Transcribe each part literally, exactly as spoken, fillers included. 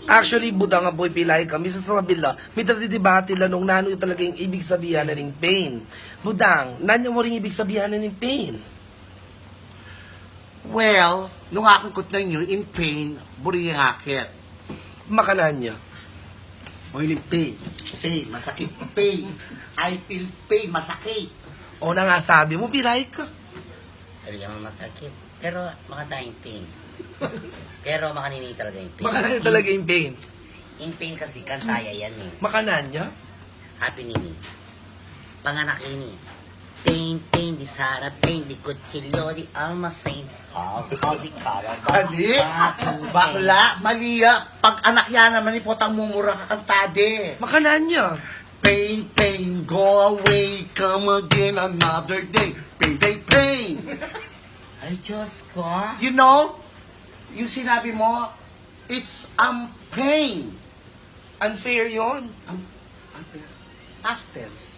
Actually, Budang, apoy, pilay kami sa sabila. May debate la nung nanu talaga ing ibig sabihan na ning pain. Budang, nanu mu ring ibig sabihan na ning pain? Well, nung akun kutnan yu, in pain, buri yang akit. Makananu? O, in pain. Pain, masakit. Pain. I feel pain, masakit. O na nga, sabi mu, pilay ka. Hindi naman masakit. Pero makanta ing pain. Pero makanini talaga ing pain. Makananu talaga ing pain? Ing pain kasi kantaya yan eh. Makananu? Happy Nini. Panganak ini. Pain, pain, di Sara, pain, di kutsilyo, di almasing. How, how, di kawang. Ali? Bakla, mali ya. Pag anak yan naman, ipotang mumura ka kantade. Makananu? Pain, pain, go away, come again another day. Pain, pain, pain. Ay, Diyos ko. You know, yung sinabi mo, it's um pain. Unfair yon. Ang, ang past tense.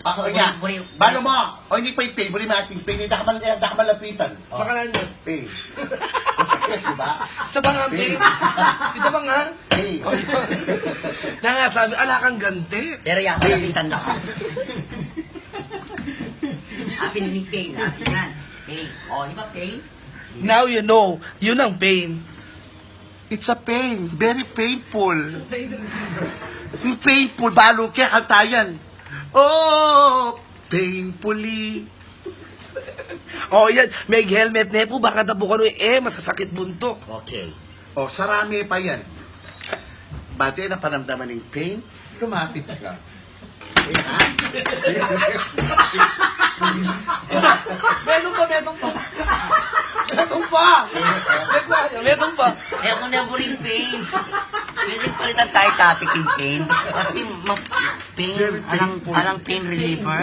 Ako Ako niya, buri- buri- balo mo, o hindi pa yung pain, buri masing pain, hindi ka mal-, hindi ka malapitan. Oh. Makananu? Pain. Masakit, di ba? Isa pa nga, pain. Isa pa nga. Pain. Na nga sabi, ala kang ganti. Pero yan, malapitan na ka. Happy Nini, pain, happy yan. Pain. O, di ba pain? Now you know, yun ang pain. It's a pain. Very painful. Yung painful, balo kaya kantayan. Oh, painfully. O yan, may helmet ne pu, baka tapukan mo, eh, masasakit buntuk. Okay. O, sarami pa yan. Bate na panamdaman ng pain, lumapit ka. Eh, ha? Isa, meron pa, meron pa. Meron pa. Meron pa, meron pa. Eh, ako na buring pain. Pwede palitan tayo topic yung pain. Kasi ma- pain, Very alang, painful. Alang pain reliever.